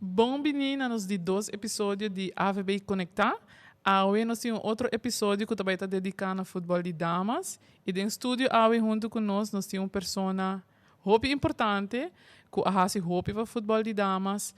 Bon bini na nos di dos episodio di AVB Conecta. Awe nos tin un otro episodio cu ta bay ta dedica na futbol di damas. Y den studio awe hunto cu nos, nos tin un persona hopi importante cu a haci hopi pa futbol di damas,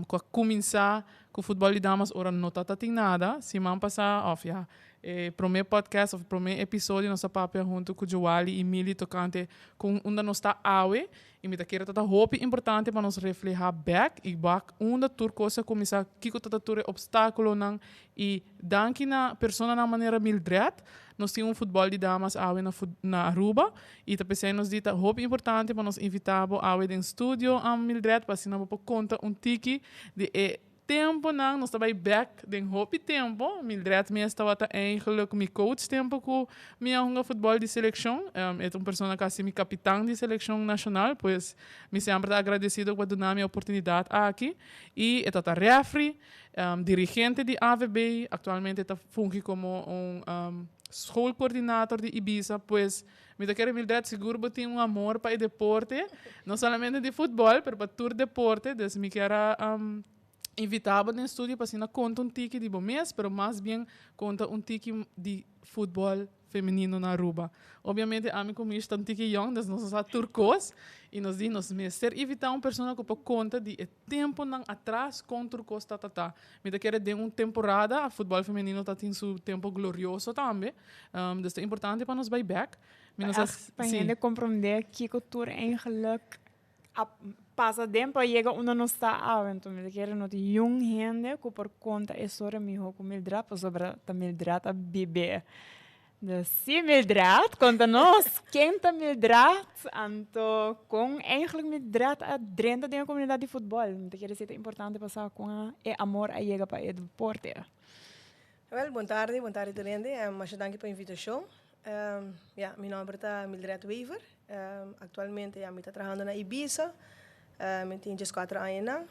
cu a cuminsa cu futbol di damas ora no tata tin nada. Siman pasa, of ya, e prome podcast of prome episodio nos a papia hunto cu Joali y Mili tocante con unda nos ta awe. Y mi ta kere ta ta hopi importante pa nos refleha bek y wak unda tur cos a cuminsa, kico ta ta tur e obstaculonan. Y danki na personanan manera Mildred, nos tin un futbol di damas awe na na Aruba. Y ta p'esei nos di ta hopi importante pa nos invita bo awe den studio, Mildred, pa asina bo por conta un tiki di e temponan. Nos ta bai bek den hopi tempo. Mildred mes tabata eigenlijk mi coach tempo cu mi a hunga futbol di seleccion. E ta un persona cu a si mi capitan di seleccion nacional, pues mi semper ta agradecido cu a duna mi e oportunidad aki. Y e ta ta refri, dirigente di AVB, actualmente ta fungi como un schoolcoördinator di Ibisa, pues mi ta kere, Mildred, sigur bo tin un amor pa e deporte, no solamente di futbol, pero pa tur deporte, dus mi kier a invita bo den studio pa asina konta un tiki di bo mes, pero mas bien konta un tiki di futbol femenino na Aruba. Obviamente ami ku Mish ta un tiki yong, dus nos no sa tur kos, i nos di nos mester invita un persona ku por konta di e temponan atras kon tur kos ta ta ta. Mi ta kere den un temporada futbol femenino ta tin su tempo glorioso tambe, dus ta importante pa nos bai bek. Mi no sa Pa hende komprondé kiko tur eigenlijk a pasa den pa yega unda nos ta awe. Enton mi ta kere no tin yun hende ku por konta e storia mihó ku Mildred pasobra ta Mildred a bib'é. Dus si Mildred, konta nos ken ta Mildred anto kon eigenlijk Mildred a drenta den e komunidat di futbòl. Mi ta kere si ta importante pa sa kon e amor a yega pa e deporte. Wèl, bon tardi, bon tardi tur hende. Masha danki pa invitashon. Ya, mi nòmber ta Mildred Wever. Aktualmente ya mi ta trahando na Ibiza. Mi tin 14 aña nan.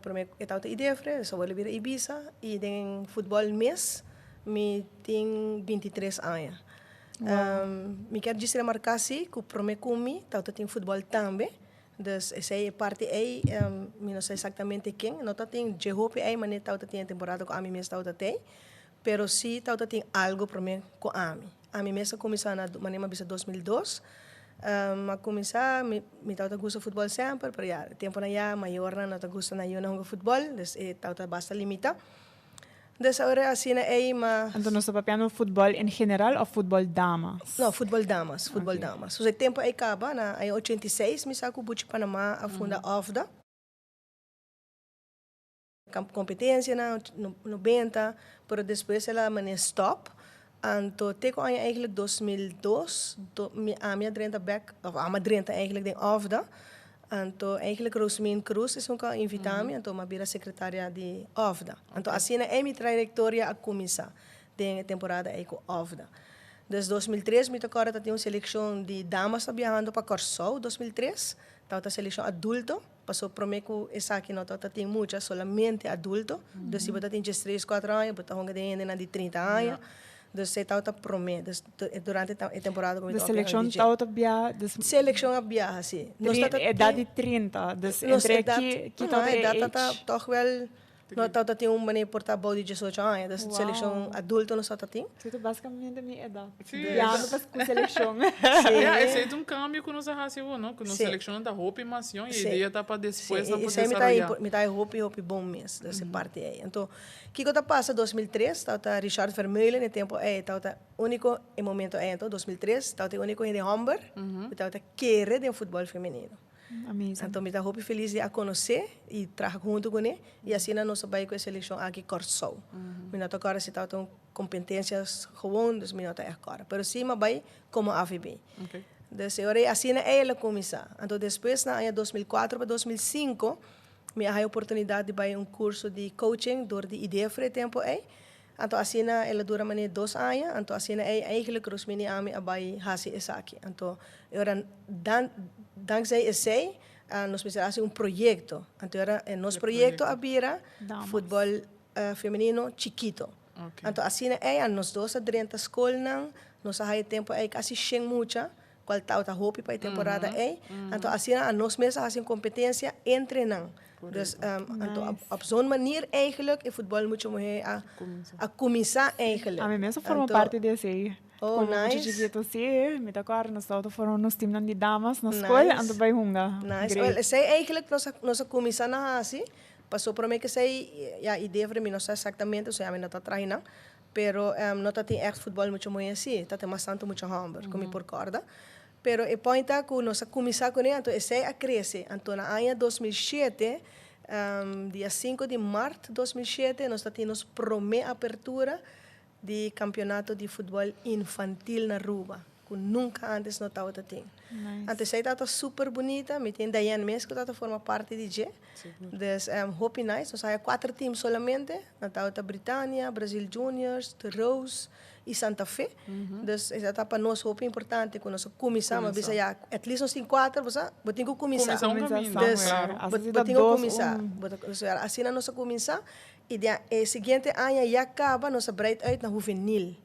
Promé e tabata Idefre, despues a wòrdu bira Ibiza. I den futbòl mes mi tin 23 aña. Mi kier djis remarká si ku promé ku mi tabata tin futbòl tambe. Dus esei e parti ei mi no sa eksaktamente ken. No tabatin dje hopi ei manera tabata tin e temporada ku ami mes tabata tei. Pero si tabata tin algo prome cu ami. Ami mes a cuminsa na, manera mi a bisa, 2002. Mi a cuminsa, mi mi tabata gusta futbol semper, pero ya, e temponan ya mayornan no ta gusta nan yunan hunga futbol, dus e tabata basta limita. Dus ora asina ey mi a. Anto nos ta papiando futbol en general of futbol damas? No, futbol damas, futbol damas. So e tempo ey caba, na aña 86 mi sa cu Buchi Panama a funda OFDA. Competencianan 90, pero despues el a manera stop. Anto te cu aña eigenlijk 2002 mi ami a drenta bek, of ami a drenta eigenlijk den OFDA. Anto eigenlijk Rosemien Cruz esun cu a invita mi, anto mi a bira secretaria di OFDA. Anto asina ey mi trayectoria a cuminsa den e temporada ey cu OFDA. Dus 2003 mi ta corda ta tin un seleccion di damas ta biahando pa Corsou 2003, tabata seleccion adulto. Paso prome ku esaki no tabata tin mucha, solamente adulto. Dus si bo ta tin 13, 4 aña, bo ta hunga den hendenan di 30 aña. Dus e tabata prome. Dus durante e temporada ku mi De tabata selekshon DJ. tabata bia, dus Selekshon a biaha, si. Nos tabata edat tin di 30, dus nos entre edat, ki ki aha, tabata e edat tabata age? tòg wèl. No tabata tin un manera por ta bou di 18 aña, dus selekshon adulto nos tabata tin. Si, ta basikamente mi edat. Si. Biando pa ku selekshon. Si. Ya, esei ta un kambio ku nos a hasi awor, no? Ku nos selekshonnan ta hopi mas yòn i e idea ta pa despues nan por desaroyá. Mi ta hopi, hopi bon mes, dus e parti ei. Anto, kiko ta pasa 2003, tabata Richard Vermeulen e tempu ei tabata úniko, e momento ei anto, 2003, tabata e úniko hende hòmber ku tabata kere den futbòl femenino. Amazing. Anto mi ta hopi felis di a konosé i traha huntu kuné i asina nos a bai ku e selekshon aki Kòrsou. Mi no ta kòrda si tabata un kompetensia gewon, dus mi no ta ègt kòrda. Pero si mi a bai komo AVB. Dus e ora ei asina ei el a kuminsá. Anto despues na aña 2004 pa 2005 mi a haña oportunidat di bai un kurso di coaching dor di IDEFRE e tempu ei. Anto asina el a dura manera 2 aña, anto asina ei eigenlijk Rosmini i ami a bai hasi esaki. Anto e ora dan dankzij esei nos mester hasi un proyekto. Anto e ora nos proyekto a bira futbòl femenino chikito. Anto asina ei nos dos a drenta skolnan, nos a haya tempu ei kasi 100 mucha. Cual tawata hopi pa e temporada ey. Anto asina nos mes a haci un competencia entre nan. Dus anto op zo'n manier eigenlijk e futbol mucha muhe a cuminsa eigenlijk. Ami mes a forma parti di esey. Oh, Como mucha nice. chikito, si. Mi ta acorda nos tabata forma nos teamnan di damas na school, Nice. anto bay hunga. Nice. Great. Wel, esey eigenlijk nos a cuminsa na haci, paso prome cu esey, ja, idea for mi no sa exactamente, osea mi no ta trahi nan, pero no ta tin echt futbol mucha muhe si, ta tin mas tanto mucha homber, cu mi por corda. Pero e point ta cu nos a cuminsa cune, anto esey a crece. Anto na aña 2007, dia 5 di maart 2007, nos ta tin nos prome apertura di campeonato di futbol infantil na Aruba, cu nunca antes no tabata tin. Nice. Anto esey tabata super bunita, mi tin Diane mes cu tabata forma parti di dje. Dus hopi nice, nos haya cuater teams solamente, nan tabata Britannia, Brazil Juniors, The Rose y Santa Fe. Dus esey ta pa nos hopi importante cu nos a cuminsa, ma bisa ya, at least nos tin cuater, bo sa, bo tin cu cuminsa. Cuminsa un Cuminsa caminda, somewhere. Dus, claro. Así bo, si bo ta tin cu dos, cuminsa. un. Bo ta, so, asina nos a cuminsa y dia e siguiente aña ya caba nos a breid uit na juvenil.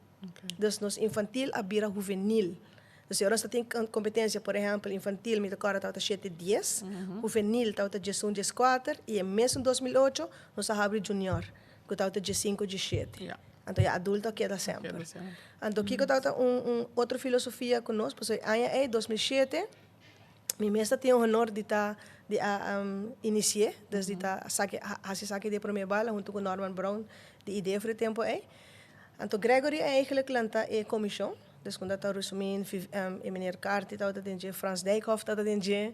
Dus nos infantil a bira juvenil. Dus si ora nos ta tin competencia, por ehempel, infantil mi ta corda tabata 7-10, juvenil tabata 11-14 y e mesun 2008 nos a habri junior, cu tabata 15-17. Anto ya adulto a keda semper. Keda semper. Anto kico tabata un otro filosofia cu nos, pasobra aña ey, 2007, mi mes ta tin e honor di ta di a inicie, dus di ta saki haci saki di e prome bala hunto cu Norman Brown di IDEFRE e tempo ey. Anto Gregory a eigenlijk lanta e comision, dus cu ta Rusumin, e meneer Carty tabata den dje, Frans Dijkhoff tabata den dje,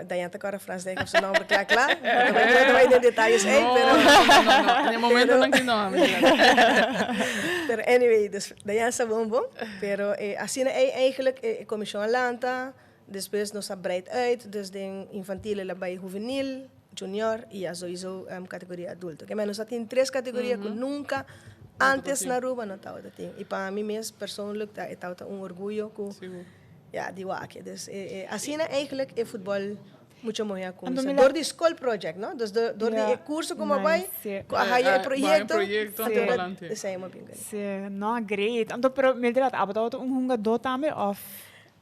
Dayan ta corda Frans Dijkhoff su nomber cla cla, no ta bay den detayes ey, No, pero no, no, no, den momentonan ki no. Pero anyway, dus Dayan sa bon bon, pero asina ey eigenlijk e comision a lanta, despues nos a breid uit, dus den infantil el a bay juvenil, junior y ya sowieso categoria adulto. Ke men nos a tin tres categoria cu nunca antes na Aruba no tabata tin. Y pa mi mes persoonlijk ta e tabata un orguyo cu ya di wak. Dus asina eigenlijk e futbol mucho mohe a cuminsa. Door di school project, no? Dus door di e curso cu mi a bay, cu a haya e proyecto, anto esey mi a bin cune. Si, no, great. Anto pero Mildred, abo tabata un hungador tambe of?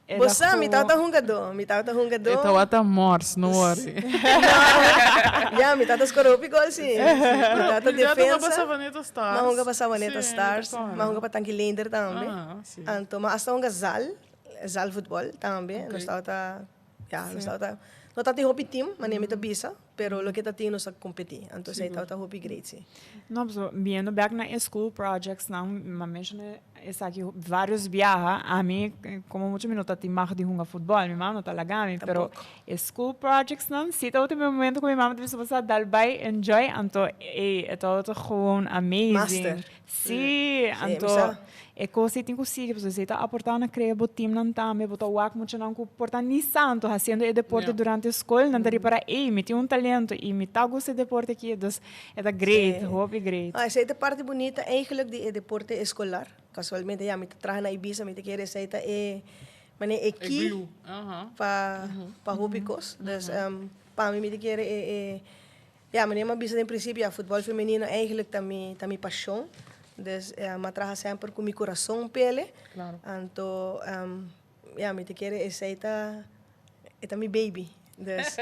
Bo sa, mi tabata hungadó, mi tabata hungadó. E tabata mors, no worry. Ya, mi tabata score hopi gol, si. Mi tabata Pero mi tabata hunga pa defensa. Savaneta Stars. Mi a hunga pa Savaneta Sí, Stars. mi ta Mi a hunga pa Tanki Leender tambe. Ah, si. Anto, mi a hasta hunga zal, zalvoetbal tambe. Nos tabata, ya, nos tabata, no tabatin hopi team, manera mi ta bisa, pero loke ta tin nos a competi. Anto esei tabata hopi great, si. No, pasobra biendo bek na e school projects nan, mi a menciona esaki varios biaha, ami como mucho mi no ta tin mag di hunga futbol, mi mama no ta laga mi, pero e school projects nan si tabata mi momento cu mi mama ta bisa bo sa dal bay enjoy, anto ey e tabata gewoon amazing. Master. Sí, anto e kos ei tin ku sigui pasobra esei ta aportá na krea bo timnan tambe, bo ta wak muchanan ku por ta ni santu hasiendo e deporte durante skol, nan ta ripará, ey, mi tin un talento i mi ta gusta e deporte aki, dus e ta great, hopi great. Ah, esei ta e parti bunita eigenlijk di e deporte eskolar. Kasualmente ya mi ta traha na Ibiza, mi ta kere esei ta e manera e key pa hopi kos. Dus pa mi mi ta kere e Ya, meneer m'a bisa den principio, ya, futbol femenino eigenlijk ta mi, ta mi pasion. Dus m'a traha semper cu mi curason p'ele. Anto, ya, mi ta kere esey ta, e ta mi baby. Dus,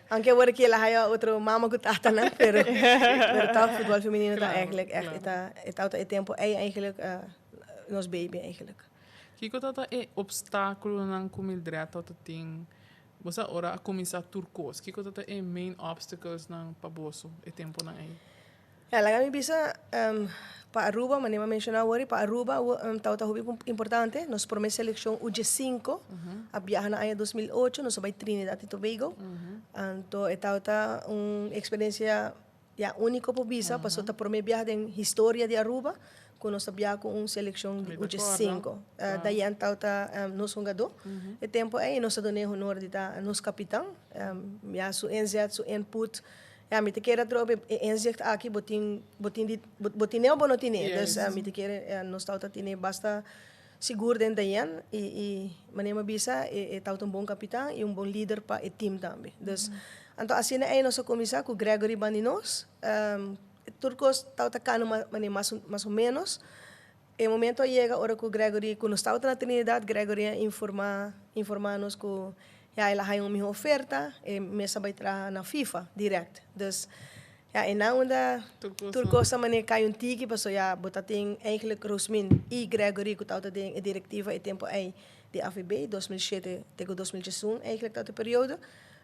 aunke awor aki el a haya otro mama cu tatanan, pero, pero toch futbol femenino ta eigenlijk echt, e ta, e tabata e tempo ey eigenlijk nos baby eigenlijk. Kico tabata e obstaculonan cu Mildred tabata tin Bo sa ora a kuminsá tur kos, kiko ta ta e main obstacles nan pa boso e temponan ei? Ja, laga mi bisa, pa Aruba, manera mi a menshoná awor, pa Aruba tabata hopi importante. Nos promé selekshon UG5 a biaha na aña 2008, nos a bai Trinidad y Tobago. Anto e tabata un eksperensia Ya, úniko por bisa, pasobra ta promé biaha den historia di Aruba ku nos ta biaha ku un selekshon di uche sinku. Dayan tabata nos hungadó e tempu ei i nos ta dun'é honor di ta nos kapitan. Ya, su inzet, su input, ya, mi ta kere atrobe e inzicht aki bo tin, bo tin di, bo tin'é o bo no tin'é. Dus mi ta kere nos tabata tene basta sigur den Dayan i i manera mi a bisa e tabata un bon kapitan i un bon lider pa e team tambe. Dus anto asina ei nos a kuminsá ku Gregory bandi nos. Tur kos tabata kano manera mas mas o menos. E momento a yega ora ku Gregory ku nos tabata na Trinidad Gregory a informá. informá nos ku ya el a haña un mihó oferta, e mes a bai traha na FIFA dirèkt. Dus ya einan unda tur kos a manera kai un tiki pasobra ya bo ta tin eigenlijk Rosmin i Gregory ku tabata den e direktiva e tempu ei di AVB, 2007 te ku 2011 eigenlijk tabata e periodo.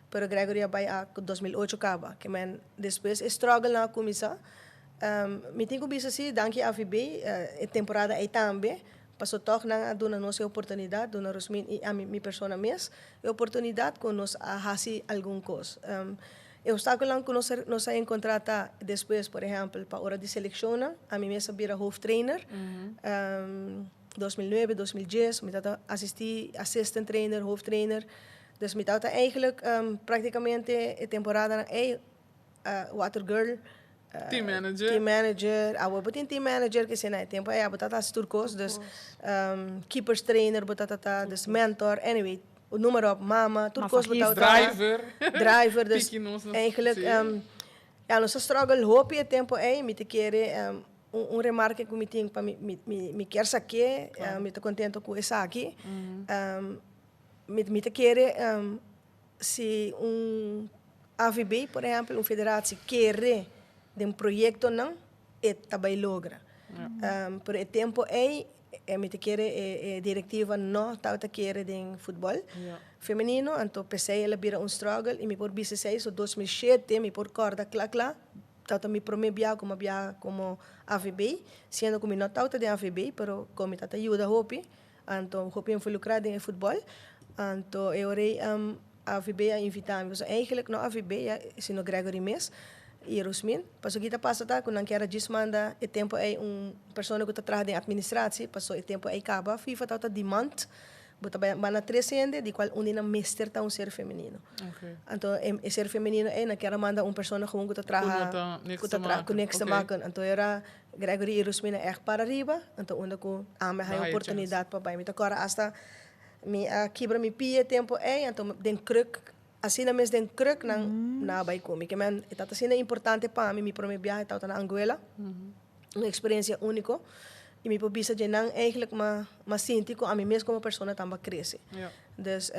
Pero Gregory a bai a 2008 kaba. Ke men despues e struggle nan a kuminsá. Mi tin ku bisa si, danki AVB, e temporada ei tambe, paso tòg nan a duna nos e oportunidat, duna Rosmin i ami, mi persona mes, e oportunidat ku nos a hasi algun kos. E obstákulonan ku nos nos a enkontrá ta despues, por ehèmpel, pa ora di selekshonnan, ami mes a bira hoofdtrainer, 2009, 2010, mi tabata asistí assistant trainer, hoofdtrainer, dus mi tabata eigenlijk práktikamente e temporadanan ei water girl, Team manager. Team manager. Awo bo tin team manager ke na e tempo ei abo tata hasi tur kos. Dus keepers trainer bo tata ta, dus mentor, anyway, noem maar op, mama, tur kos bo tata. Driver. Driver, dus Piki nos na eigenlijk, ja, nos a struggle hopi e tempo ei, mi ta kere un remarke ku mi tin pa mi mi mi kier sak'é, mi ta kontento ku esaki. Mi ta kere Si un AVB, por ehempel, un federatie kere den proyectonan, e ta bay logra. Pero e tempo ey, mi ta kere e directiva no tabata kere den futbol femenino, anto pesey el a bira un struggle y mi por bisa esey, so 2007 mi por corda cla cla, tabata mi prome biaha cu mi a biaha como AVB, siendo cu mi no tabata den AVB, pero como mi tabata yuda hopi, Anto hopi involucra den e futbol. Anto e ora ei AVB a invita mi. Pasobra eigenlijk no AVB ya, sino Gregory mes y Rosmin. Pasobra ki ta pasa ta cu nan kier a djis manda e tempo ei un persona cu ta traha den administratie, pasobra e tempo ei caba FIFA tabata demand bo ta bay manda tres hende di cual un di nan mester ta un ser femenino. Anto e ser femenino ei nan kier a manda un persona gewoon cu ta traha Cu no ta niks te maken. cu niks te maken. Anto era Gregory i Rusmina ègt para riba, anto unda ku ami a haña oportunidat pa bai. Mi ta kòrda asta mi a kibra mi pia e tempu ei, anto den kruk, asina mes den kruk nan nan a bai ku mi. Ke men e tabata asina importante pa mi, mi promé biahe tabata na Anguela, un eksperensia úniko, i mi por bisa dje nan eigentlik m'a sinti ku ami mes komo persona tamba krese. Dus,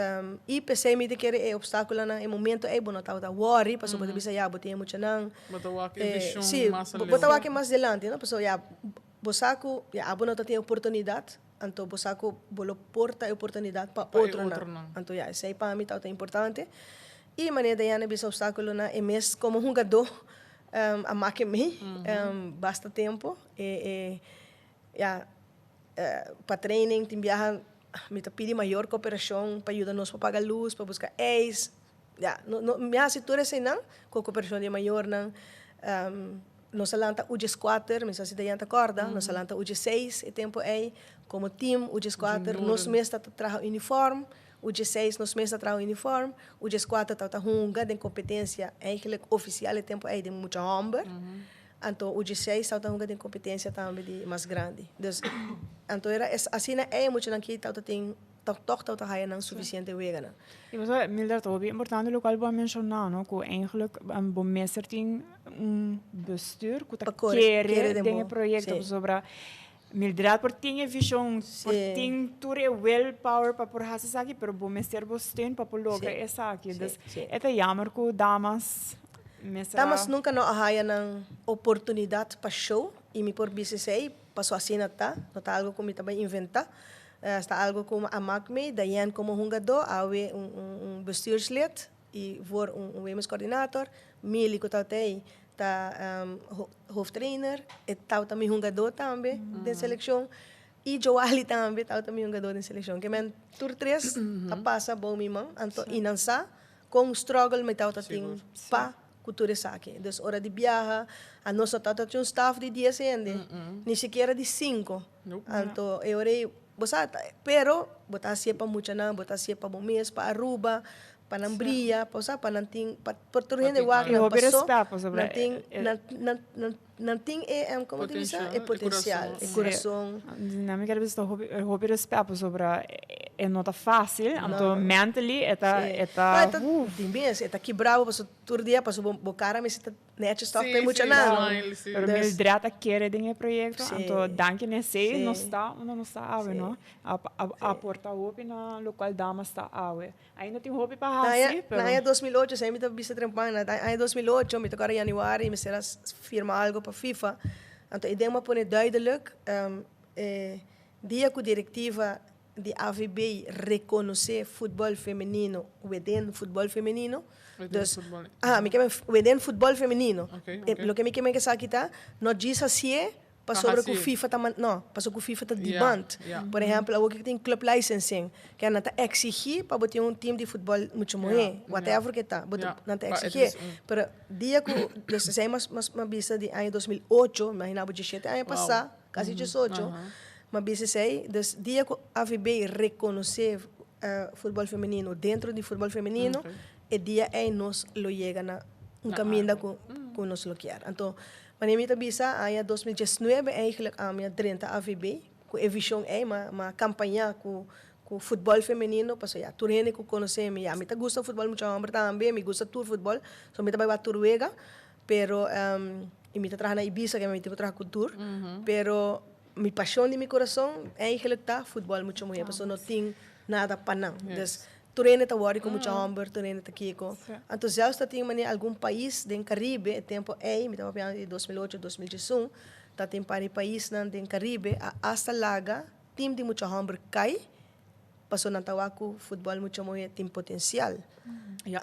i p'esei mi ta kere e obstáculonan, e momento ei bo no tabata worry, pasobra bo ta bisa ya bo tin e muchanan. Bo ta wak e vision Sí, mas bo aleu. ta wak e mas dilanti, no? Pasobra ya, bo sa ku ya abo no ta tin e oportunidat, anto bo sa ku bo lo por ta e oportunidat pa Pa e otronan. otronan. Anto ya, esei pa mi tabata importante. I manera Dayana a bisa obstáculonan, e mes komo hungadó a make mi basta tempo. E, e, ya, pa training tin biaha Mi ta pidi mayor koperashon pa yuda nos pa paga lus, pa buska eis. Ya, no, no, mi hasi tur eseinan ku koperashon di e mayornan. Nos a lanta u dieskuater, mi sa si Dayan ta kòrda, nos a lanta u diesseis e tempu ei, komo tim u dieskuater, nos mes ta traha unifòrm, u diesseis nos mes ta traha unifòrm, u dieskuater tabata hunga den kompetensia eigentlik ofisial e tempu ei den mucha hòmber. Anto u diesseis tabata hunga den kompetensia tambe di mas grandi. Dus, anto era es asina ei muchanan ki tabata tin tòg tòg tabata haya nan sufisiente weganan. I pasobra, Mildred, hopi importante lokual bo a menshoná, no, ku eigentlik bo mester tin un bestuur ku ta Pa kore, kere kere den den e bo, proyekto, sí. pasobra Mildred por tin e vishon, por Sí. tin tur e willpower pa por hasi esaki, pero bo mester bo steun pa por logra Sí. esaki. Sí, Dus sí. e ta jammer ku damas mester a. Damas nunka no a haya nan oportunidat pa show i mi por bisa esei, paso asina ta, no ta algo ku mi ta bai inventá. Ta algo ku a mak mi, Diane komo hungadó, awe un un bestuurslid i voor un un women's coördinator, Milly ku tabata ei ta hoofdtrainer, e tabata mi hungadó tambe den selekshon i Joali tambe tabata mi hungadó den selekshon. Ke men tur tres a pasa bou mi man, anto i nan sa kon struggle mi tabata tin pa ku tur esaki. Dus ora di biaha, anos no tabata tin un staf di dies hende, ni sikiera di sinku. Anto e ora ei bo sa, pero bo ta hasié pa muchanan, bo ta hasié pa bo mes, pa Aruba, Pa nan bria, pa osea, pa nan tin, pa por tur hende wak I nan hopi pasó, respet pasobra nan tin, nan, nan, nan, nan tin e, komo ta bisa? E potensial, e kurason. Na mi kier bisa hopi, hopi respet pasobra. e no ta fácil, anto mentally e ta e ta. No, e ta di mes, e ta kibrabo paso tur dia paso bo bo cara mester ta netjes toch pa e muchanan. Pero Mildred a kere den e proyecto, anto danki na esey nos ta unda nos ta awe no. A aporta hopi na locual damas ta awe. Ainda tin hopi pa hasi, pero. Na aña 2008, esei mi ta bisa trempan, na aña 2008, mi ta kòrda januari, mi mester a firma algo pa FIFA. Anto e den mi a pone duidelijk, e dia ku direktiva di AVB rekonosé futbòl femenino within futbòl femenino, dus, aha, mi ke men within futbòl femenino. Loke mi ke men ku esaki ta, no djis hasié pasobra ku FIFA ta no, pasobra ku FIFA ta demand. Por ehèmpel, awor ku tin club licensing, ke nan ta eksigí pa bo tin un team di futbòl mucha muhé, whatever ke ta, bo ta, nan ta eksigí. Pero dia ku, dus esei mas mas mi a bisa di aña 2008, imagina bo diesshete aña pasá, kasi diesocho, mi a bisa esei, dus dia ku AVB rekonosé futbòl femenino dentro di futbòl femenino, e dia ei nos lo yega na un kaminda ku ku nos lo kier. Anto, Manera mi ta bisa, aña 2019 eigenlijk ami a drenta AVB ku e vishon ei, m'a m'a kampañá ku ku futbòl femenino, pasobra ya tur hende ku konosé mi, ya mi ta gusta futbòl mucha hòmber tambe, mi gusta tur futbòl, so mi ta bai wak tur wega, pero i mi ta traha na Ibisa ke mi tin ku traha ku tur, pero mi pashon di mi kurason eigenlijk ta futbòl mucha muhé, pasobra no tin nada pa nan. Dus Tur hende ta wòrdu ku mucha hòmber, tur hende ta kiko. Anto sèls ta tin manera algun pais den Karibe, e tempu ei, mi ta papiando di 2008, 2011, ta tin par di paisnan den Karibe a asta laga tim di mucha hòmber kai, pasobra nan ta wak ku futbòl mucha muhé tin potensial.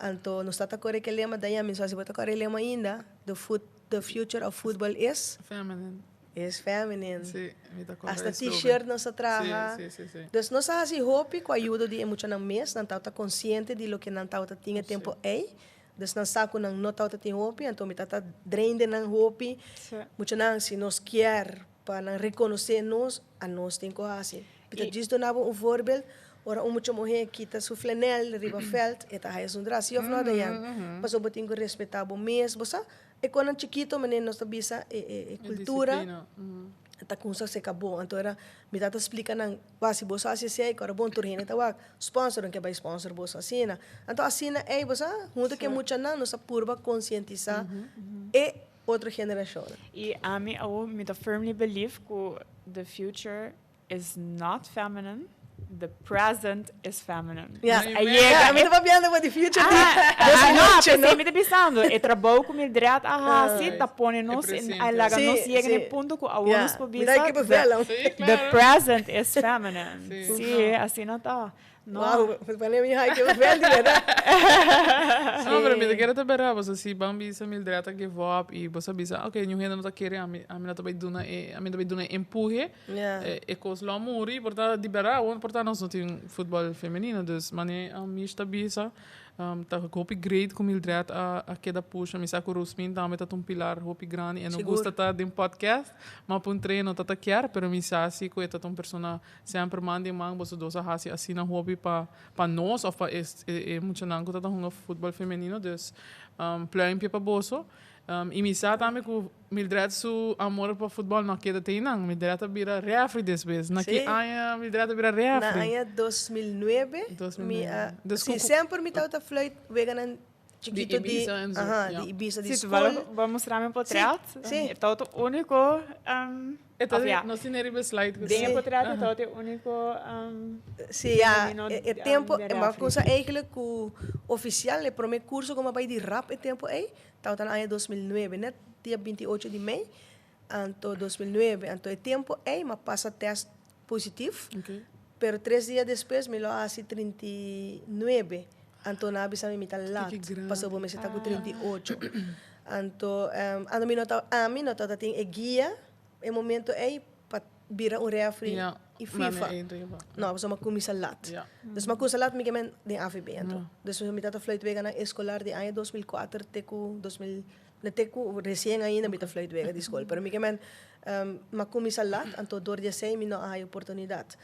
Anto nos ta ta kore ke lema, Dayan, mi no sa si bo ta kore e lema ainda, The fut, the future of football is? Feminine. Es feminine. Sí, mi ta corda Hasta e slogan. t-shirt nos a traha. Sí, sí, sí, sí. Dus nos a haci hopi cu ayudo di e muchanan mes. Nan tabata consciente di loke nan tabata tin e tempo ey. Dus nan sa cu nan no tabata tin hopi, anto mi tabata drain den nan hopi. Muchanan, si nos kier pa nan reconoce nos, a nos tin cu haci. Mi ta djis duna bo un voorbeeld, ora un mucha muhe kita su flanel riba veld, e ta haya su dra, si of no, Dayan? Pasobra bo tin cu respeta bo mes, bo sa. E konan chikito manera nos ta bisa e e e kultura ta kumsa seka bon. Anto era mi tata splika nan, wak si boso hasi esei ku ora bon tur hende ta wak sponsor nan ke bai sponsor boso asina. Anto asina ei bo sa hunto ku e muchanan nos a purba konsientisá e otro generashonnan. I ami awo mi ta firmly believe ku the future is not feminine, the present is feminine. Ja, Dus a yega ja, mi ta papiando pa di future di Ah, nos no, mucha, p'esei no? mi ta bisando, e trabou ku Mildred a hasi ta pone nos E in, presente. a laga Sí, nos yega na e sí. punto ku awor Ja, nos por mi ta bisa ekipo the, vela. Sí, the claro. present is feminine. Sí. Sí, asina ta. No. Wow, pone mi hai ke vel di verdad. No, pero mi ta kere ta bera, boso si ban bisa Mildred a give up y boso a bisa, ok, niun hende no ta kere, ami, ami no ta bai duna e, ami no ta bai duna e empuje, e, e kos lo a muri, por ta di bera, awor por ta nos no tin futbol femenino, dus mane Mish ta bisa, Ta hopi great ku Mildred a a keda pusha. Mi sa ku Rosmin tambe ta un pilar hopi grandi. E no gusta ta den podcast, ma pa un treno ta ta kier, pero mi sa si ku e ta un persona semper man den man. Boso dos a hasi asina hopi pa pa nos of pa e e muchanan ku ta ta hunga futbol femenino. Dus pluimpje pa boso. I mi sa tambe ku Mildred su amor pa futbol no a keda te einan. Mildred a bira refri despues. Na ki aña Mildred a bira refri? Na aña 2009. Mi a, si, semper mi tabata fluit weganan chikito di Ibiza en zo, aha, ja. di Ibiza, di Si, skol. bo a mustra mi potret. Si. E tabata unico, E ta of ja. nos tin riba e slide ku Den e si. potret e tabata e unico Si, ja, femenino e tempo, den e ma refri. kusa eigenlijk ku ofisial e prome kurso ku mi a bai di rap e tempo ei, tabata na aña 2009, net dia 28 di mei, anto 2009, anto e tempo ei mi a pasa test positief, pero tres dia despues mi lo a hasi 39, anto nan a bisa mi mi ta lat, pasobra bo mester ta ku 38. Anto, anto mi no ta, ami no tabata tin e guia e momento ei pa bira un refri i FIFA. No, pasobra mi a kuminsá lat. Dus mi a kuminsá lat mi ke men den AVB anto. Dus mi tabata fluit wega na eskolar di aña 2004 te ku 2000, no te ku resien ainda mi ta fluit wega di skol. Pero mi ke men mi a kuminsá lat anto dor di esei mi no a haya oportunidat.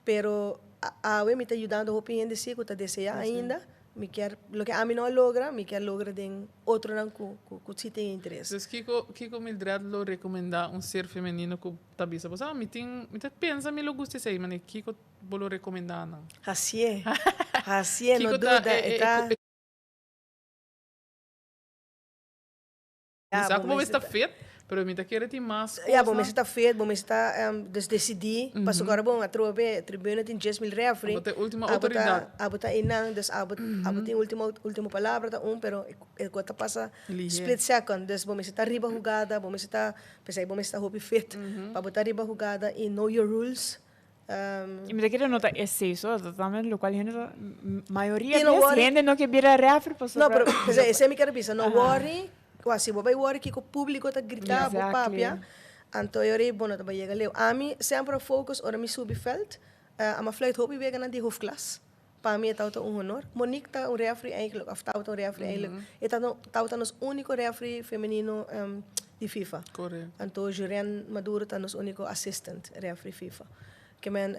Pero awe mi ta yudando hopi hende si ku ta deseá ainda. Mi kier loke ami no a logra, mi kier logra den otronan ku ku ku si tin interes. Dus kiko kiko Mildred lo rekomendá un ser femenino ku ta bisa bo sa mi tin mi ta pensa mi lo gusta esei mane kiko bo lo rekomendá nan? Hasié, hasié no Kiko ta duda e e e ta. Mi Ya, sa bo ku bo mester mester ta. fit, pero mi ta kere tin mas Ya, bo kosnan. mester ta fit, bo mester ta dus decidí. Pasobra ora bon atrobe tribuna tin 10,000 refri. Abo ta e ultimo Abo ta, outoridat. abo ta einan, dus abo, abo tin ultimo, ultimo palabra ta un, pero e kos ta pasa Lihé. split second. Dus bo mester ta riba hugada, bo mester ta, p'esei bo mester ta hopi fit pa bo ta riba hugada i know your rules. I mi ta kere no ta esei so, ta tambe lokual hende ta, mayoria I no bes worry. hende no ke bira refri No, pasobra. pero p'esei, esei mi kere bisa, no worry, ku si bo bai worry kiko públiko ta grita, bo papia, anto e ora ei bo no ta bai yega leu. Ami semper a focus ora mi subi vèlt, a fluit hopi weganan di hoofdklas, pa mi e tabata un honor. Monique ta un refri eigenlijk, òf tabata un refri eigenlijk, e tabata nos úniko refri femenino di FIFA. Anto Juren Maduro ta nos úniko assistant refri FIFA. Ke men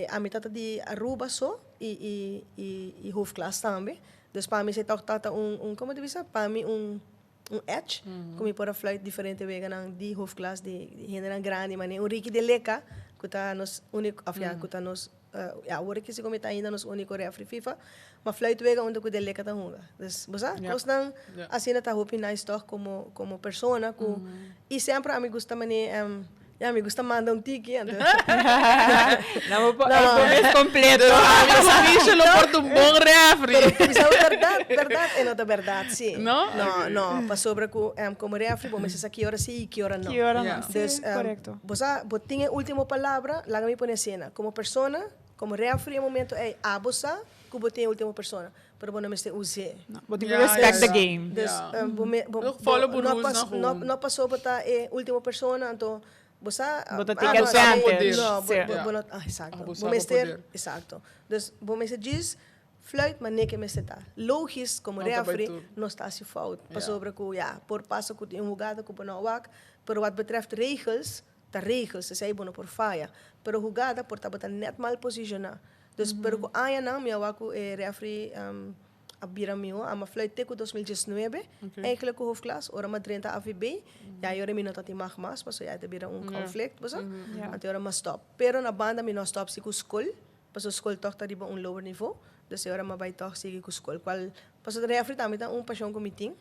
ami tabata di Aruba so i i hoofdklas tambe. Dus pa mi esei tòg tabata un, komo ta bisa? Pa mi un un edge ku mi por a fluit diferente weganan di hoofdklas di hendenan grandi manera un Ricky de Leca ku ta nos úniko òf ya ku ta nos ya awor aki si ku mi ta ainda nos úniko refri FIFA ma fluit wega unda ku de Leca ta hunga dus bo sa kosnan asina ta hopi nice tòg komo komo persona ku i semper ami gusta manera Ya, mi gusta manda un tiki, anto. No, bo por, no. mes completo. Michel lo por ta un bon refri. Pero bisa bo berdad, berdad, e no ta berdad, si. No? No, no, pasobra cu como refri bo mester sa ki ora si y ki ora no. Ki ora no, si, Dus, correcto. bo sa, bo tin e ultimo palabra, laga mi pone asina, como persona, como refri e momento ey, abo sa cu bo tin e ultimo persona, pero bo no mester us'é. No, bo tin cu respect the game. Dus, bo me, bo, Bo follow bo no rules pas, na no, gewoon. no paso bo ta e ultimo persona, anto bo sa, Bo ta ah, take no, sa bo advantage. No, bo, Sí. bo, bo no, ah, exacto. Ah, bo Bo sa bo mester, poder. exacto. Dus bo mester djis fluit manera ke mester ta. Logis, como No ta bai referee, tur. no sta haci fout. Pasobra cu, ya, por pasa cu tin un hugada cu bo no a wak, pero wat betreft regels, ta regels, esey bo no por faya. Pero hugada por tabata net mal posiciona. Dus pero ku añanan mi a wak ku e refri a bira mihó, a mi a fluit te ku 2019 eigenlijk ku hoofdklas. Ora mi a drenta AVB, ya e ora mi no ta tin mag mas pasobra ya e ta bira un conflict bo sa. Anto e ora mi a stop. Pero na banda mi no a stop si ku skol, pasobra skol tòg ta riba un lower nivo. Dus e ora mi a bai tòg sigui ku skol, kual pasobra refri tambe ta un pashon ku mi tin.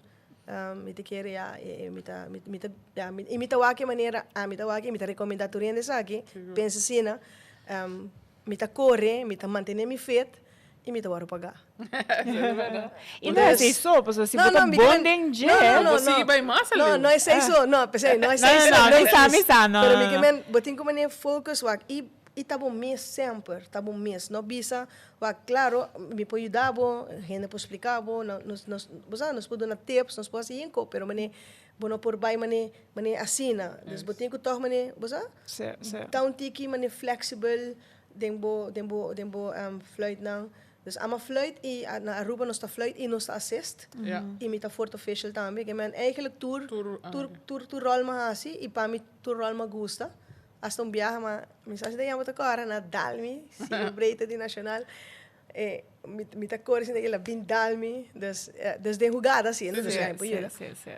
Mi ta kere ya mi ta mi ta ya i mi ta wak e manera ami ta wak i mi ta rekomendá tur hende esaki pensa asina. Mi ta kore, mi ta mantené mi fet i mi ta wòrdu pagá. I no esei so, pasobra si bo ta bon den dje. No, no, Bo sigui bai mas no, aleu. no esei so, no, p'esei, no esei so. No, no, no, mi sa, mi sa, no, Pero no, mi ke no. men, bo tin ku manera focus wak i i ta bo mes semper, ta bo mes. No bisa, wak, klaro, mi por yuda bo, hende por splika bo, no, nos, nos, bo sa, nos por duna tips, nos por hasi yinko, pero manera bo no por bai manera, manera asina. Dus bo tin ku tòg manera, bo sa? Sí, sí. Ta un tiki manera flexible den bo, den bo, den bo fluitnan. Dus ama fluit y na Aruba nos ta fluit y nos ta assist. Ja. Y mi ta fourth official tambe. Ke men eigenlijk tur, Tur, ah, tur, oké. tur, tur rol m'a hasi y pa mi tur rol m'a gusta. Hasta un biaha m'a, mi sa si ta yama ta kòrda, na dal mi, si mi breita di Nacional. Mi, mi ta kore sinta el a bin dal mi. Dus, dus den hugada asina, dus Sí, ya por sí, yuda. sí, sí.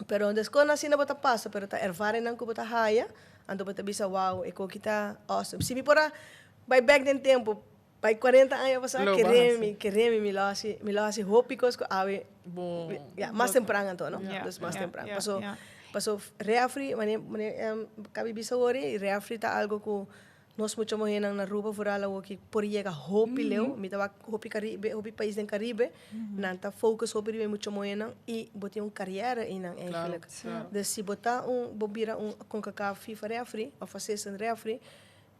Pero des kon asina bo ta pasa, pero ta ervaringnan ku bo ta haya, anto bo ta bisa, wow, e koki ta awesome. Si mi por a bai bek den tempu, bai 40 aña pasá, Lo kere bo hasi. mi, kere mi, mi lo hasi, mi lo hasi hopi kos ku awe, Bo. ya, mas tempran anto, no? Ja, Dus mas ja, tempran. ja, Paso, ja. paso refri, mane, mane kabi bisa awor, refri ta algo ku Nos mucha muhénan na Aruba vooral awoki por yega hopi leu. Mi ta wak hopi Caribe, hopi pais den Caribe, nan ta focus hopi riba e mucha muhénan y bo tin un carrière einan eigenlijk. Dus si bo ta un, bo bira un Concacaf FIFA referee of assistant referee,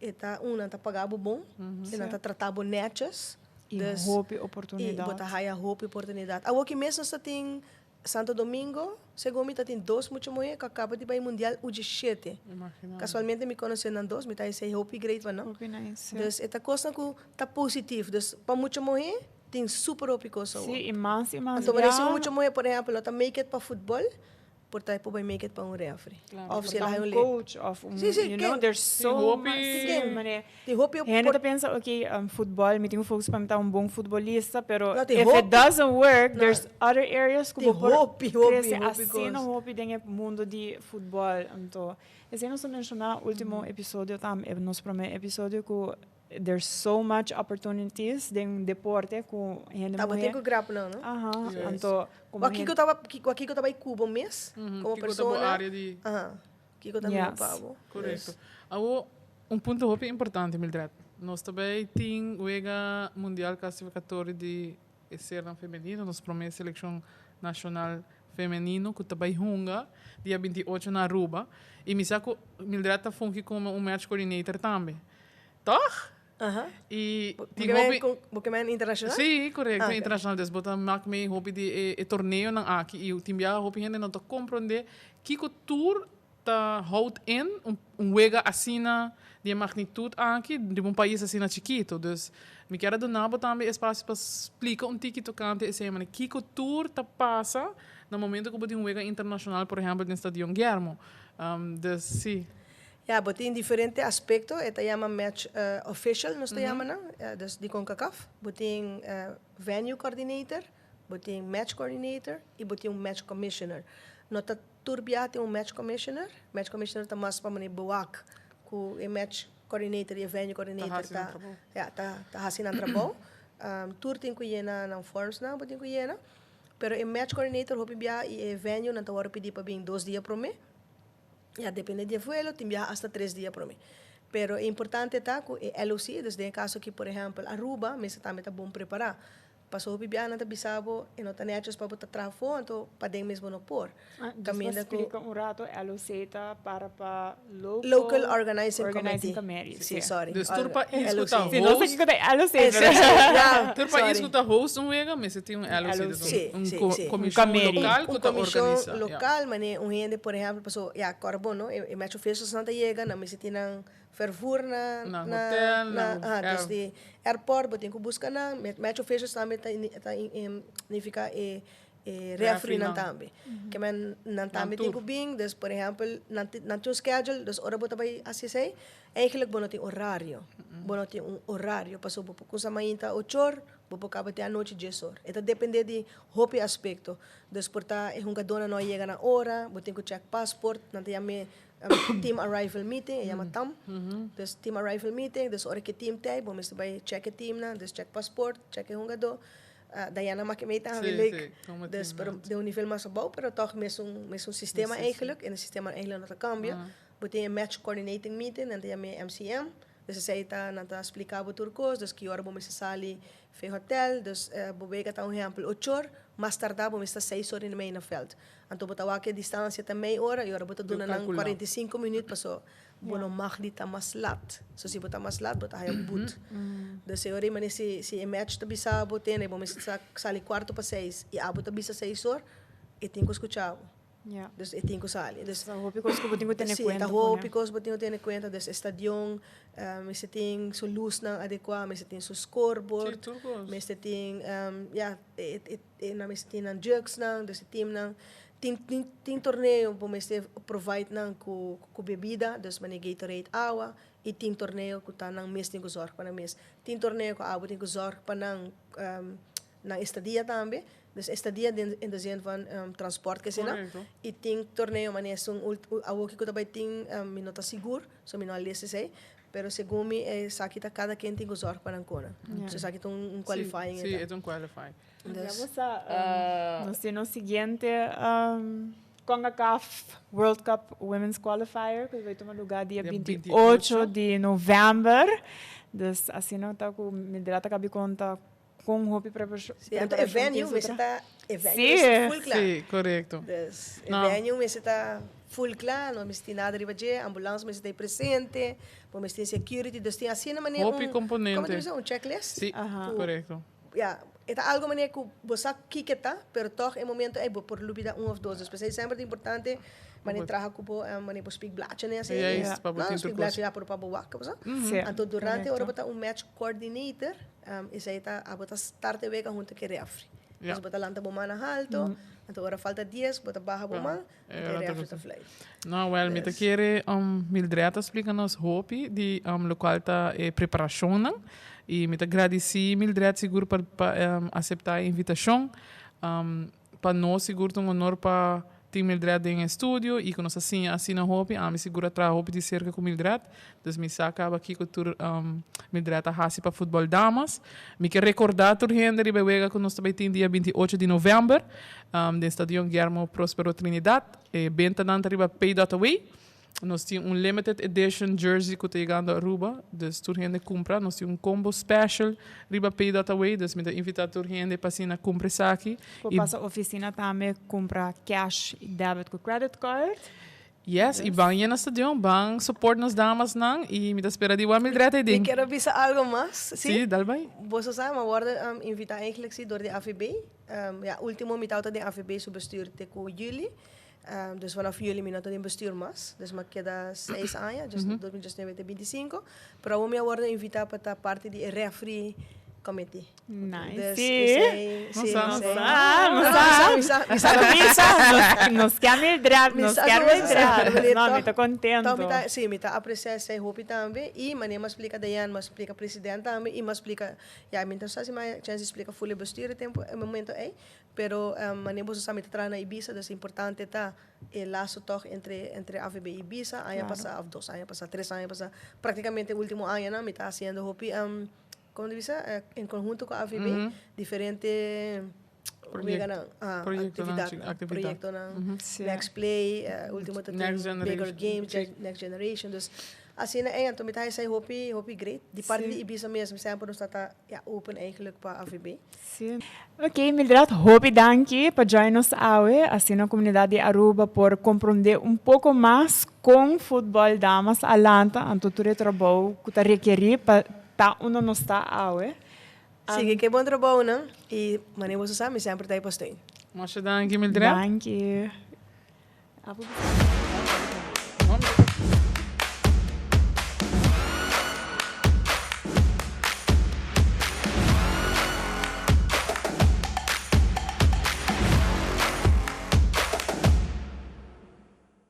e ta un, nan ta paga bo bon, y nan ta trata bo netjes. Y Dus, hopi y oportunidad. bo ta haya hopi oportunidad. Awoki mes nos ta tin Santo Domingo, segun mi ta tin dos mucha muhé ku a kaba di bai mundial U17. Imagina. Kasualmente mi konosé nan dos, mi ta esei hopi great pa nan. Hopi nice, sí. Dus e ta kosnan ku ta positif. Dus pa mucha muhé tin super hopi kos awor. Sí, i mas i mas Anto wanneer si un bia. mucha muhé por ehèmpel no ta make it pa futbòl, Por ta e por bai make it pa un referee. Claro. Of Por si el ta hay un un coach of un, Sí, sí, you know, ken? there's so hopi- much. Sí, ken? mane. Tin hopi Hende por ta pensa, ok, futbol, mi tin un focus pa mi ta un bon futbolista, pero No, tin if hopi. it doesn't work, No. there's other areas ku Tin bo por hopi, hopi, crece hopi asina cos. hopi den e mundo di futbol. Anto, esei nos a menciona ultimo episodio tam, e nos prome episodio ku there's so much opportunities den deporte ku hende Ta bo muhe. tin ku grap nan, no? Aha, Yes. anto como Wa kiko hende taba wa kiko ta bai ku bo mes Ujú, komo kiko ta bo persona. área di Aha. Kiko ta mihó Yes. pa bo. Correcto. Dus. Awo, un punto hopi importante, Mildred. Nos ta bay tin wega mundial clasificatorio di e sernan femenino, nos prome seleccion nacional femenino cu ta bay hunga dia 28 na Aruba. Y mi sa cu Mildred ta fungi como un match coordinator tambe. Toch? Aha. Y Bo tin ke men hopi con bo ke men internacional? Sí, correcto, Ah, ok. internacional. Dus bo ta mak mee hopi di e, e torneonan aki. Y tin biaha hopi hende no ta comprende kiko tur ta houdt in un, un wega asina di e magnitud aki riba un pais asina chikito. Dus mi kier a duna bo tambe espacio pa splica un tiki tocante esei manera. Kiko tur ta pasa na momento cu bo tin un wega internacional, por ehempel den Stadion Guillermo. Dus sí. Ja, bo tin diferente aspecto, e ta yama match official nos ta yama nan, dus di Concacaf. Bo tin venue coordinator, bo tin match coordinator y bo tin un match commissioner. No ta tur biaha tin un match commissioner, match commissioner ta mas pa manera bewak cu e match coordinator y e venue coordinator ta, ja, ta, ta haci nan trabou. Tur tin cu yena nan forms nan bo tin cu yena, pero e match coordinator hopi biaha y e venue nan ta worde pidi pa bin 2 dia prome. Ya depende di e vuelo, tin biaha hasta 3 dia prome. Pero e importante ta cu e LOC, dus den e caso aki por ehempel Aruba, mester tambe ta bon prepara. Paso hopi biaha nan ta bisa bo e no ta netjes pa bo ta traha afo, anto paden mes bo no por. Ah, dus pa Caminda cu splica un rato, LOC ta para pa Local Local Organizing Organizing Committee. Committee, Si, si. sorry. Dus tur pais cu LOC. ta Si, no sa host kico ta LOC, Eh, pero si, si, ja, Tur pais sorry. cu ta host un wega mester tin un LOC, LOC. dus un, Si, un si, co si. Un comision committee. local cu Un ta comision organisa, ja. local, mane un hende, por ehempel, paso, ja, kòrda bon, no? E, e match officials nan ta yega, nan mester tin nan vervoer na, Na na, hotel, na, na, aha, ja. dus di airport, bo tin ku buska nan. Match officials tambe ta, ta nifiká e e referee nan Referee-nan. tambe. Ke men nan Nan tambe tin tur. ku bin, dus por ehempel, nan tin nan tin un schedule, dus ora bo ta bai hasi esei, eigenlijk bo no tin horario. Bo no tin un horario, pasobra bo por kusa mainta ocho or, bo por kaba te anochi 10 or. E ta depende di hopi aspekto. Dus por ta e hungadónan no a yega na ora, bo tin ku check passport, nan ta yam'é team arrival meeting, e yama TAM. Dus team arrival meeting, dus ora ku e team ta ei, bo mester bai check e teamnan, dus check passport, check e hungadó. Diana maak mee tambe Sí, leuk. sí, como Dus team, pero ja. de un nivel mas abou, pero toch mesun sistema eigenlijk. En e sistema eigenlijk no ta cambia. Bo tin e match coordinating meeting, nan ta yama e MCM. Dus esei ta, nan ta splica bo tur cos, dus ki ora bo mester sali for hotel, dus bo wega ta un ehempel 8 or, mas tarda bo mester 6:30 na veld. Anto bo ta wak e distancia ta mei ora, y ora bo ta duna nan calcula. 45 minuut, paso bo no mag di ta mas laat. So si bo ta mas laat, bo ta haya boet. Dus e ora ei si, si e match ta bisa bo tene, bo mester sali 5:45, y abo ta bisa 6 or, e tin ku scucha bo. Dus e tin ku sali. Dus, Ta hopi cos cu bo tin cu tene si, cuenta ta cu ne. hopi cos bo tin ku tene cuenta. Dus e stadion, mester tin su luznan adecua, mester tin su scoreboard, Sí, tur cos. mester tin, ja, e nan mester tin nan jugsnan, dus e teamnan. Tin torneo, bo mester provide nan ku bebida, dus mane Gatorade, awa, y tin torneo ku ta nan mes tin ku zorg pa nan mes. Tin torneo ku abo tin ku zorg pa nan, nan estadia tambe. Dus estadia den, in de zin van transport ke sina. Y tin torneo mane esun awoki ku ta bai tin, mi no ta sigur, so mi no a lees esei. Pero segun mi esaki ta cada quien tin ku zorg pa nan kona. So esaki ta un qualifying. Sí, eta. e ta un qualifying. Dus, Ya bo sa, nos tin nos siguiente CONCACAF World Cup Women's Qualifier, cu ta bay tuma lugar dia Dia 28 28 di november. Dus asina ta cu Mildred ta cabi conta con hopi Sí, anto e preparacion venue tin mester otra. ta e venue mester full kla. Sí, correcto. Dus e No. venue mester ta full kla, no mester tin nada riba dje, ambulance mester ta presente, bo mester tin security, dus tin asina manera Hopi un, componente. como te bisa, un checklist. Sí, correcto. Ja, e ta algo manera ku bo sa kiko ta, pero toch e momento ei bo por lubida un of dos. Dus p'esei semper ta importante manera traha ku bo, manera bo spreekblaadje ne asina. Juist, pa bo No, tin tur spreekblaadje cos. ja, pero pa bo wak, bo sa. Sí, Anto durante ora correcto. bo ta un match coordinator, esei ta abo ta start e wega hunto ku e referee. Dus bo ta lanta bo man alto. Anto ora falta 10, bo ta baha bo man, e referee ta fluit. No, wel, mi ta kere Mildred a splica nos hopi di locual ta e preparacionnan y mi ta gradici Mildred sigur pa acepta e invitacion. Pa nos sigur ta un honor pa tin Mildred den e studio y cu nos a siña asina hopi. Ami sigur a traha hopi di cerca cu Mildred, dus mi sa caba kico tur Mildred a haci pa futbol damas. Mi ke recorda tur hende riba e wega cu nos ta bay tin dia 28 di november den Stadion Guillermo Prospero Trinidad. E bentanan ta riba pay dot away. Nos tin un limited edition jersey cu ta yegando Aruba, dus tur hende cumpra. Nos tin un combo special riba pay dot away, dus mi ta invita tur hende pa asina cumpra esaki. Por pasa oficina tambe cumpra cash, debit cu credit card. Yes, y ban yena stadion, ban support nos damasnan y mi ta spera di wak Mildred ei den. Mi kier a bisa algo mas, si? Si, dal bai. Boso sa, mi a wordo invita eigenlijk si door di AVB. Ja, ultimo mi tabata den AVB su bestuur te cu juli. Dus vanaf juli mi no ta den bestuur mas. Dus mi a keda seis aña, dus 2019 te 25. Pero awor mi a wordo invita pa ta parti di e referee committee. Nice. Dus Sí. esei, Nos sí, sa, nos esei. sa, nos Ah, sa. mi sa, mi sa, mi Nos sa. nos, nos kier Mildred, Mi nos sa kier ku boso sa, Mildred. meneer, No, mi toch? ta contento. Toch mi ta, sí, mi ta aprecia esei hopi tambe. I manera mi a splika Diane, mi a splika president tambe i mi a splika, ya, mi no sa si mi a chance di splika full e bestuur e tempo, e momento ei. Pero manera boso sa mi ta traha na Ibisa, dus importante ta e laso tòg entre entre AVB i Ibisa. Aña pasá òf dos aña pasá, tres aña pasá, praktikamente e último añanan mi ta hasiendo hopi, komo ta bisa, en konhunto ku AVB, diferente weganan, aktividatnan, proyektonan, Next Play, último ta tin Bigger Games, Next Generation, dus asina ei anto mi ta hasi hopi hopi great. Di parti di Ibisa mes mi semper nos ta ta ya open eigenlijk pa AVB. Sí. Ok, Mildred, hopi danki pa join nos awe, asina comunidad di Aruba por comprende un poco mas con futbol damas a lanta, anto tur e trabou cu ta rekeri pa ta unda nos ta awe. Sigui cu e bon trabounan y manera boso sa mi semper ta ahí pa steun. Masha danki, Mildred. Danki. Apo.